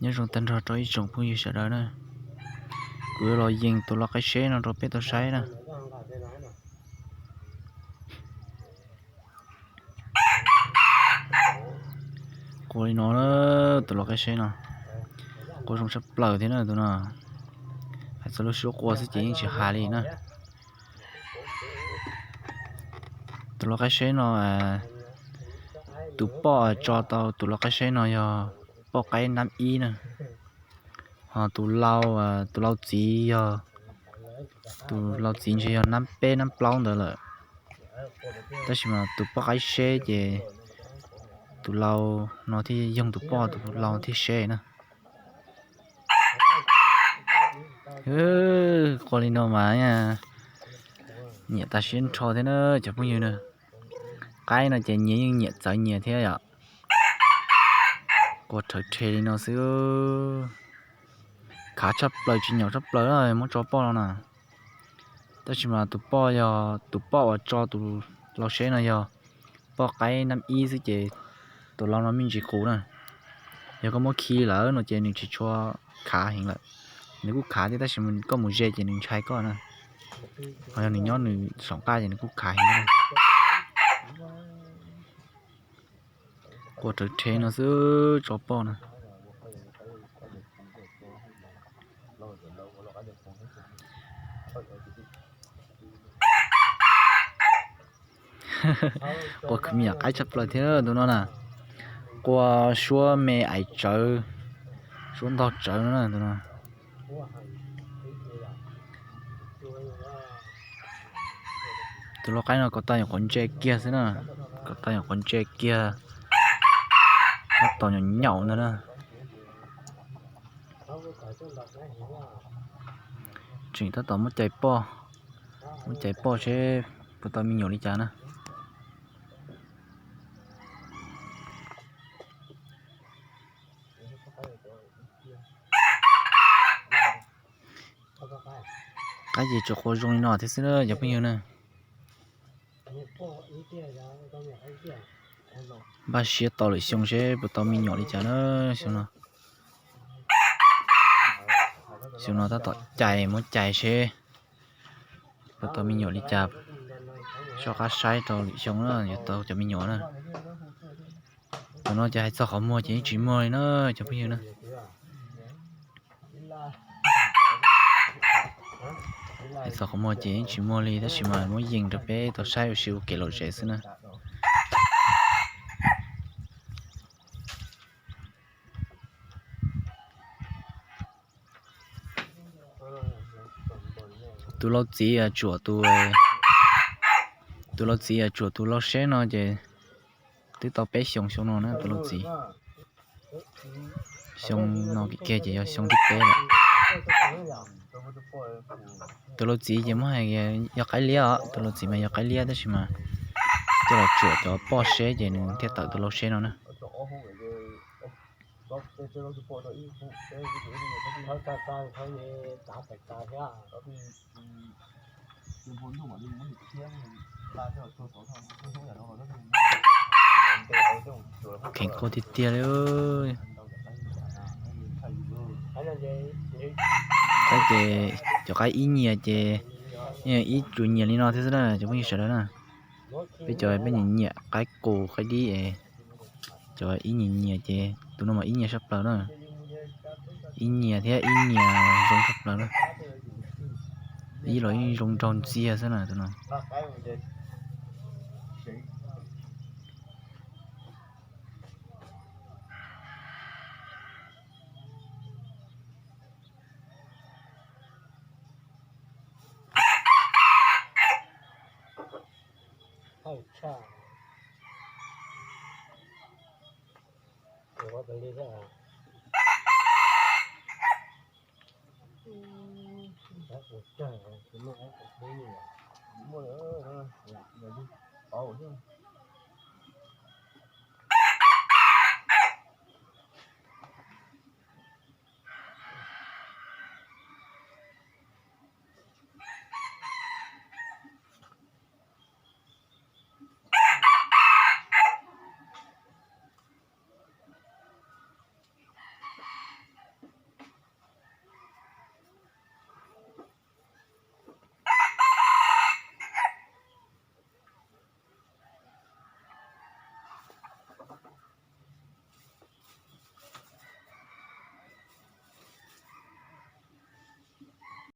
Nyob zoo tag nrho rau ib tsoom phooj ywg sawv daws na. Kuv yuav los yees tus lau qaib seb no rau peb tau saib na. Qua li no, tus lau qaib seb no qua zoo tshaj plaws thiab na tus no. Hais txog lub suab qua xwb ces yeej tsis hais li na. Tus lau qaib seb no, tus poj tso tau tus lau qaib seb no yog poj qaib nab ib na. Ho tus lau, tus lau txiv yog, tus lau txiv ntshe yog nab peb nab plaub ntawd lawm. Tab sis mas tus poj qaib seb ces tus lau no thiaj yoog tus poj, tus lau thiaj seb na. Qua li no mas nyiam tas siab nrho thiab na cov phooj ywg na. Qaib no ces nyias yeej nyiam txawv nyias thiab yom. Qua rhawv rhe li no xwb. Khav tshaj plaws tsis nyaum tshaj plaws muab tso poj no na. Tab sis mas tus poj yog, tus poj uas tso tus lau seb no yog poj qaib nab ib xwb ces tus lau no me ntsis qus na. Yog koj muab khi lawm no ces nws tsis tshua khav heev lawm. Nws kuj khav thiab tab sis koj mus ze ces nws ntshai koj na. Ho yog nws nyob nws saum nqaj ces nws kuj khav heev. Qua rhawv rhe no xwb tso poj na. Qua khwv me nyuam qaib tshaj plaws thiab tus no na. Qua suab me aiv tsawv, suab ntog tsawv no na tus no. Tus lau qaib no kom tau nyuam qhuav ntse kiag xwb na, kom tau nyuam qhuav ntse kiag, tab tom nyaum nyaum ntag na. Tseem tab tom muab cais poj, muab cais poj seb puas tau me nyuam li cas na. Qaib ces tsuas qua zoo li no thiab xwb na cov phooj ywg na. Npaj siab tos lwm xyoo seb puas tau me nyuam li cas na. Xyoo no, xyoo no tab tom cais, muab cais seb puas tau me nyuam li cas. Soj qab saib rau lwm xyoo na yuav tau cov me nyuam na. Tus no ces hais txog qhov muag ces yeej tsis muag li na cov phooj ywg na. Hais txog qhov muag ces yeej tsis muag li tab sis mas muab yees rau peb tau saib ua si ua kev lom zem xwb na. Tus lau txiv tsuam tus, tus lau txiv tsuam tus lau seb no ces twb tau peb xyoos xyoo no na tus lau txiv. Xyoo no kiag ces yog xyoo thib peb lawm. Tus lau txiv ces muab hais yog qaib liab os, tus lau txiv mas yog qaib liab tab sis mas coj los tsuam cov poj seb ces nws thiaj tawm tus lau seb no na. Kheev koj tiag tiag li. Qaib ces cov qaib ib nyias ces ib tsuas nyias li no thiab xwb na cov phooj ywg sawv daws na. Peb cov peb nyiam nyiam qaib qus qaib dib es cov ib nyias nyias ces tus no mas ib nyias sab plaws na. Ib nyias thiab ib nyias zoo sab plaws na. Ib los ib zoo nraug ntxiag xwb na tus no.